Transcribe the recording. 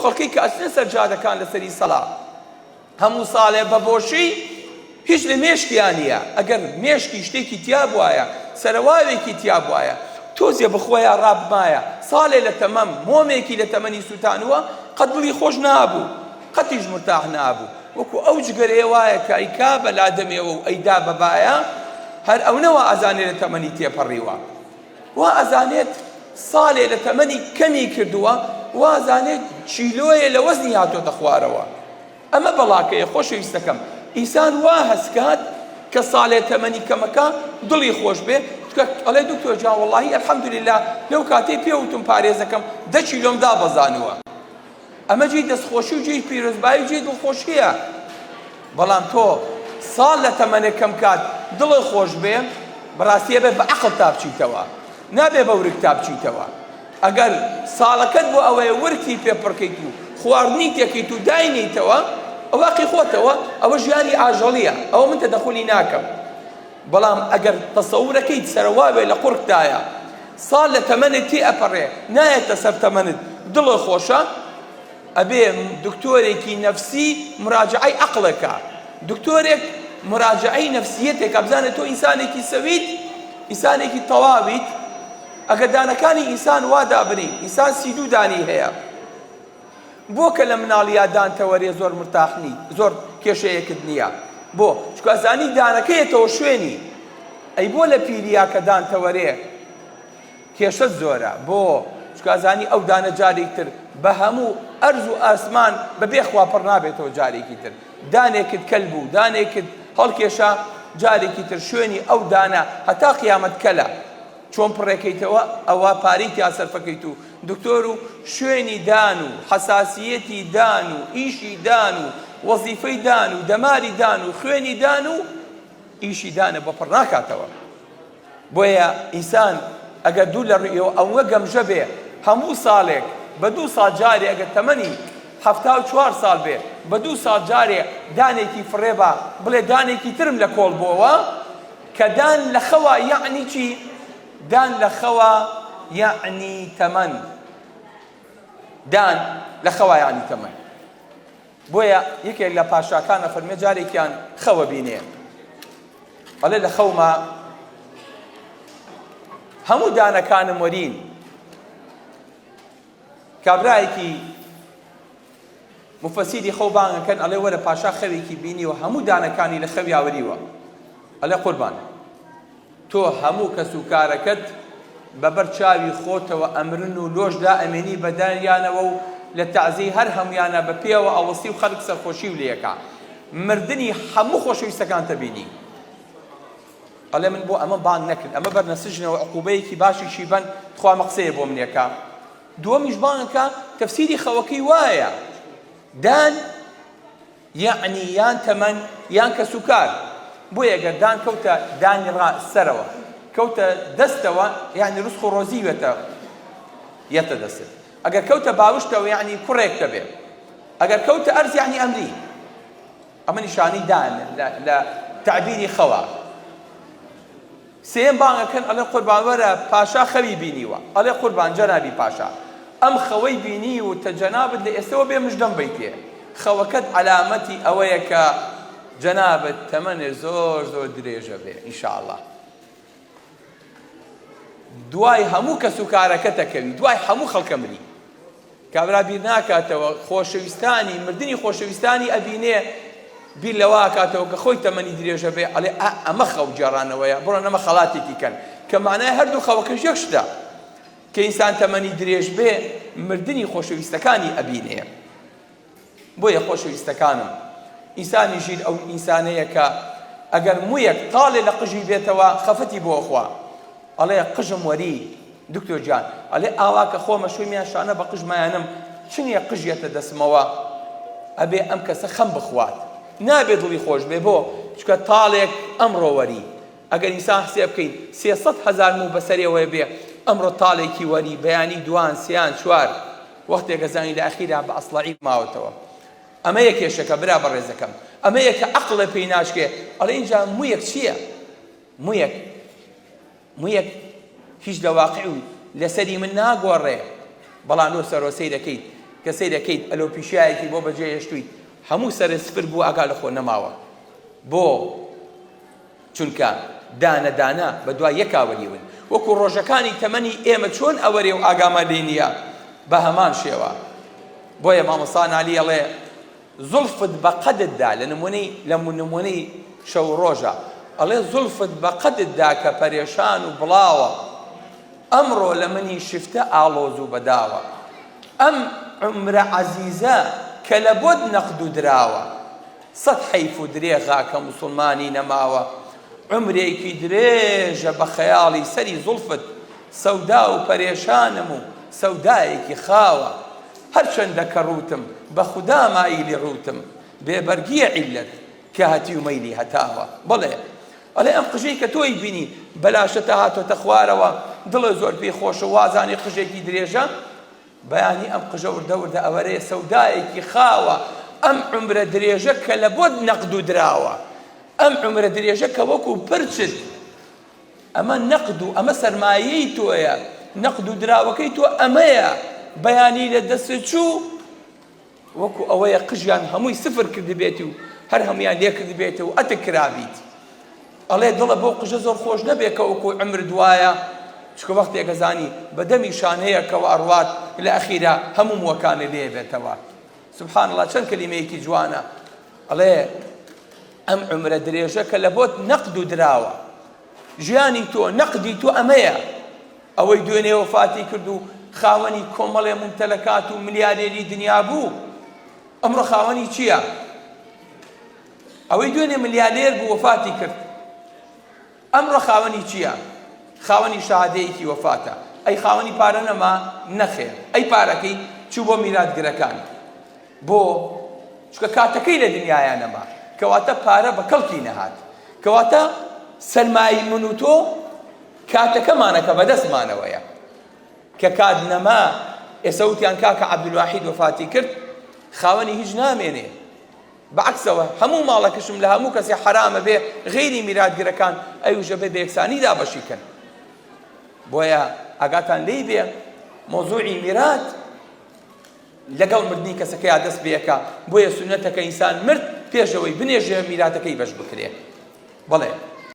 خەڵکەی کە ئەچنە سەر جادەکان لەسەری سەڵا هەموو ساڵێ بە بۆشی هیچ لە مێشکیا نییە ئەگەر مێشکی شتێکی تیا بوایە سەرەواوێکی تیا بوایە تۆزێ بخۆیا ڕابمایە ساڵێ لە تەمەم مۆمێکی لە تەمەنی سووتانووە قەت دڵی خۆش نابوو قەتیش مرتاح نابوو وەکو ئەو جگەرەیە وایە کە ئەیکا بە لادەمێوە و ئەیدا بە بایە هەر ئەونە وا ئەزانێ لە تەمەنی تێپەڕیوە وا ئەزانێت ساڵێ لە تەمەنی کەمی کردووە وا ئەزانێت کیلۆیە لە وەزنی هاتۆتە خوارەوە ئەمە بەڵاکەیە خۆشەویستەکەم ئینسان وا هەستکات کە ساڵێ تەمەنی کەمەکە دڵی خۆش بێ چونکە ئەڵێ دکتۆر جان وەڵاهی الحمدللە لەو کاتەی پێ وتم پارێزەکەم دە کیلۆم دابەزانووە ئەمە جێی دەستخۆشی و جێی پیرۆزبایی و جێی دڵخۆشییە بەڵام تۆ ساڵ لە تەمەنێک کەم کات دڵت خۆش بێ بەڕاستی ئەبێ بە عەقڵ تا بچیتەوە نابێ بە ورگ تا بچیتەوە ئەگەر ساڵەکەت بۆ ئەوەیە ورگی پێ پڕکەیت و خواردنی تێکەیت و داینیتەوە ئەوە قی خۆتەوە ئەوە ژیانی ئاژەڵیە ئەوە من تەدەخولی ناکەم بەڵام ئەگەر تەسەورەکەیت سەرەواوێ لە قوڕگتایە ساڵ لە تەمەنت تێ ئەپەڕێ نایەتە سەر تەمەنت دڵت خۆشە ئەبێ دکتۆرێکی نەفسی مراجعەی عەقڵێکا دکتۆرێک مراجعەی نەفسیەتێکا بزانێت تۆ ئینسانێکی سەویت ئینسانێکی تەواویت ئەگەر دانەکانی ئینسان وا دابنی ئینسان 32 دانی هەیە بۆ کە لە مناڵیا دان تەوەرێ زۆر مرتاح نی زۆر کێشەیەکت نییە بۆ چونکە ئەزانی دانەکەیەتەوە شوێنی ئەی بۆ لە پیریا کە دان تەوەرێ کێشەت زۆرە بۆ چونکە ئەزانی ئەو دانە جارێک تر بە هەموو ئەرز و ئاسمان بە بێ خوا پڕ نابێتەوە جارێکی تر دانێکت کەل بوو دانێکت هەڵکێشا جارێکی تر شوێنی ئەو دانە هەتا قیامەت کەلە چۆن پڕێکەیتەوە ئەوە پارەی تیا سەرفەکەیت و دکتۆر و شوێنی دان و حەساسیەتی دان و ئیشی دان و وەزیفەی دان و دەماری دان و خوێنی دان و ئیشی دانە بۆ پڕ ناکاتەوە بۆیە ئینسان ئەگەر دوور لە ڕوویەوە ئەوە گەمژە بێ هەموو ساڵێک بە دوو ساڵ جارێ ئەگەر تەمەنی 74 ساڵ بێ بە دوو ساڵ جارێ دانێکی فڕێبا بڵێ دانێکی ترم لە کۆڵ بۆوە کە دان لە خەوا یەعنی چی؟ دان لە خەوا یەعنی تەمەن. دان لە خەوا یەعنی تەمەن. بۆیە یەکێک لە پاشاکان ئەفەرمێ جارێکیان خەوە بینێ ئەڵێ لە خەوما هەموو دانەکانم وەرین کابرایەکی موفەسیری خەو بانگ ئەکەن ئەڵێ وەرە پاشا خەوێکی بینیوە هەموو دانەکانی لە خەویا وریوە ئەڵێ قوربان تۆ هەموو کەس و کارەکەت بە بەر چاوی خۆتەوە ئەمرن و لۆش دائەمێنی بە داریانەوە و لە تەعزیەی هەر هەمویانە بە پێوە ئەوەستی و خەلک سەرخۆشی و لێکا مردنی هەموو خۆشەویستەکانتە بینی ئەڵێ من بۆ ئەمە بانگ نەکرد ئەمە بەرنە سجنەوە عقوبەیەکی باشیشی بەن تخوا مە قسەیە بۆ منێکە دووەمیش بانگەکە تەفسیری خەوەکەی وایە دان یەعنی یان تەمەن یان کەسوکار بۆیە گەر دان کەوتە دانی ڕا سەرەوە کەوتە دەستەوە یعنی ڕزق و ڕۆزی وێتە یەتە دەستت ئەگەر کەوتە باوشتەوە یعنی کوڕێک دەبێ ئەگەر کەوتە ئەرز یعنی ئەمری ئەمە نیشانی دان لە تعبیری خەوە سێیەم بانگ ئەکەن ئەڵێ قوربان وەرە پاشا خەوی بینیوە ئەڵێ قوربان جەنابی پاشا ئەم خەوەی بینیوتە جەنابت لە ئێستەوە بێ مژدەم بەیتێ خەوەکەت عەلامەتی ئەوەیە کە جەنابت تەمەنێ زۆر زۆر درێژە بێ ان شاء الله دوای هەموو کەس و کارەکەتە کەوی دوای هەموو خەڵکە مری کابرا بیر ناکاتەوە خۆشەویستانی مردنی خۆشەویستانی ئەبینێ بیر لەوە ئەکاتەوە کە خۆی تەمەنی درێژە بێ ئەڵێ ئا ئەمە خەو گێڕانەوەیە بڕۆن ئەمە خەڵاتێکی کەن کە مانای هەردوو خەوەکەش یەک شتە کە ئینسان تەمەنی درێژ بێ مردنی خۆشەویستەکانی ئەبینێ بۆیە خۆشەویستەکانم ئینسانی ژیر ئەو ئینسانەیە کە ئەگەر مویەک تاڵێ لە قژی بێتەوە خەفەتی بۆ خوا ئەڵێ قژم وەری دکتۆر گیان ئەڵێ ئاوا کە خۆمە شوومیان شانە بە قژمایانم چنیە قژ یەتە دەسمەوە ئەبێ ئەم کەسە خەم بخوات نابێ دڵی خۆش بێ بۆ چونکە تاڵێک ئەمڕۆ وەری ئەگەر ئینسان حسێب بکەین 300 هەزار موو بەسەرێوە بێ ئەمڕۆ تاڵێکی وەری بەیانی دوان سیان چوار وەختێک ئەزانی لە ئەخیرا بە ئەسڵەعی ماوەتەوە ئەمەیە کێشەکە برا بەڕێزەکەم ئەمەیە کە عەقڵێ پێی ناشکێ ئەڵێ ئینجا موویەک چییە مویەک مویەک هیچ لە واقع و لەسەری من ناگۆڕێ بەڵام لۆ سەرۆ سەیرەکەیت. کە سەیرەکەیت ئەلۆپیشیایەکی بۆ بەجێ هێشتوویت هەموو سەرت سفر بووە ئاگا لە خۆ نەماوە بۆ؟ چونکە دانە دانە بە دوای یەکا وەریون وەکو ڕۆژەکانی تەمەنی ئێمە چۆن ئەوەرێ و ئاگامان لێ نییە بە هەمان شێوە بۆیە مامۆستا نالی ئەڵێ زوڵفت بە قەدت دا لە نمونەی لە نمونەی شەو ڕۆژە ئەڵێ زوڵفت بە قەدت دا کە پەرێشان و بڵاوە ئەمڕۆ لە منی شفتە ئاڵۆز و بەداوە ئەم عومرە عەزیزە کە لە بۆت نەقد و دراوە سەت حەیف و درێغا کە موسڵمانی نەماوە عومرێکی درێژە بە خەیاڵی سەری زوڵفت سەودا و پەرێشانم و سەودایەکی خاوە هەرچەندە کە ڕووتم بە خودا مایلی ڕووتم بێ بەرگیە عیللەت کە هەتیو مەیلی هەتاوە بەڵێ ئەڵێ ئەم قژەی کە تۆی بینی بەلاشەتە هاتۆتە خوارەوە دڵێ زۆر پێی خۆشە وازانی قژێکی درێژە بەیانی ئەم قژە وردە وردە ئەوەرێ سەودایەکی خاوە ئەم عومرە درێژە کە لە بۆت نەقد و دراوە ئەم عومرە درێژە کە وەکو پرچت ئەمە نەقد و ئەمە سەرمایەی تۆیە نەقد و دراوەکەی تۆ ئەمەیە بەیانی لە دەست چوو وەکو ئەوەیە قژیان هەمووی سفر کردبێت و هەر هەموویان لێ کردبێت و ئەتک کرابیت ئەڵێ دڵە بەو قژە زۆر خۆش نەبێ کە وەکو عومرت وایە چونکە وەختێک ئەزانی بە دەمی شانەیەکەوە ئەڕوات لە ئەخیرا هەموو مووەکانت لێ بێتەوە سبحان اللە چەند کەلیمەیەکی جوانە ئەڵێ ئەم عومرە درێژە کە لە بۆت نەقد و دراوە ژیانی تۆ نەقدی تۆ ئەمەیە ئەوەی دوێنێ وەفاتی کرد و خاوەنی کۆمەڵێ مومتەلەکات و ملیارێری دنیا بوو ئەمڕۆ خاوەنی چییە؟ ئەوەی دوێنێ ملیالێر بوو وەفاتی کرد ئەمڕۆ خاوەنی چییە؟ خاوەنی شەهادەیەکی وەفاتە ئەی خاوەنی پارە نەما؟ نەخێر ئەی پارەکەی چوو بۆ میراتگرەکان بۆ؟ چونکە کاتەکەی لە دنیایا نەما کەواتە پارە بە کەڵکی نەهات کەواتە سەرمایەی من و تۆ کاتەکەمانە کە بەدەستمانەوەیە کە کات نەما ئێستا وتیان کاکە عەبدولواحید وەفاتی کرد خاوەنی هیچ نامێنێ بەعەکسەوە هەموو ماڵەکەشم لە هەموو کەسێ حەرامە بێ غەیری میراتگرەکان ئەویش ئەبێ بە یەکسانی دابەشی کەن بۆیە ئاگاتان لێی بێ مەوزوعی میرات لەگەڵ مردنی کەسەکەیا دەست پێکا بۆیە سوننەتە کە ئینسان مرد پێش ئەوەی بنێژێ میراتەکەی بەش بکرێ بەڵێ.